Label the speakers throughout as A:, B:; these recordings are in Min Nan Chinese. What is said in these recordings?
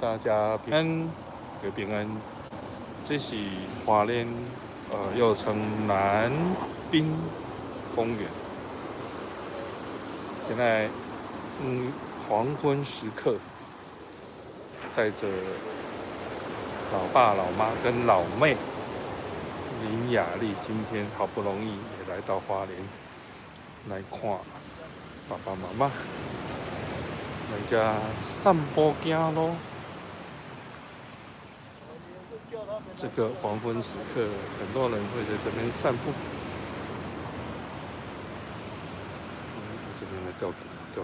A: 大家平安，有平安。這是花蓮，又稱南濱公園。現在，黃昏時刻，帶着老爸、老媽跟老妹林雅麗，今天好不容易也來到花蓮來看爸爸媽媽，來遮散步行路。這個黃昏時刻，很多人會在這邊散步。這邊來釣魚，釣魚。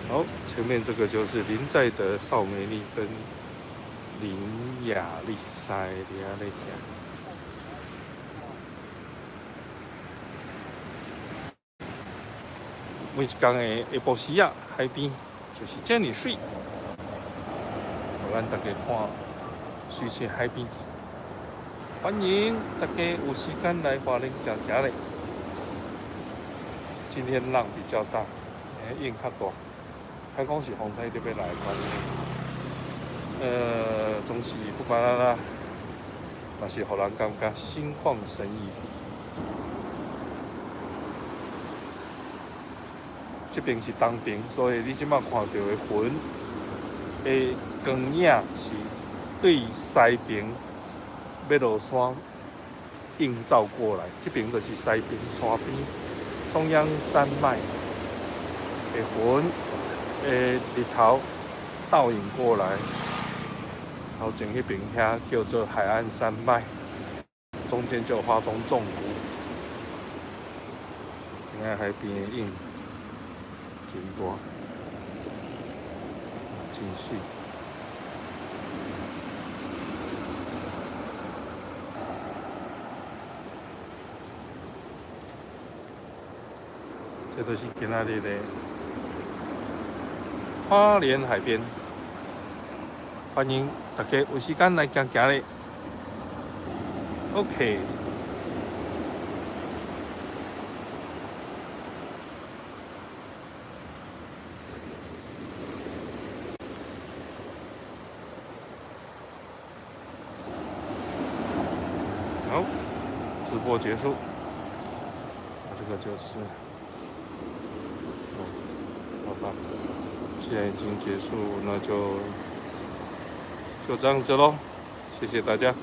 A: 好，前面這個就是林在德、邵美麗跟林雅麗三个佇遐咧行。每一工的下晡時仔，海邊就是遮爾媠，予咱大家看媠媠海邊。歡迎大家有時間來花蓮行行咧。今天浪比較大，湧較大，聽講是風台特別來關係。總是不管按怎，嘛是予人感覺心曠神怡。這邊是東邊，所以你這擺看著的雲的光影是對西邊欲落山映照過來。這邊就是西邊山邊中央山脈的雲的日頭倒影過來，頭前彼邊遐叫做海岸山脈，中間就花東縱谷。今仔海邊的影真大，真媠。這就是今仔日的花蓮海邊，歡迎大家有時間來行行咧。OK。好，直播結束。這個就是，哦，好吧，現在已經結束，那就這樣子囉，謝謝大家。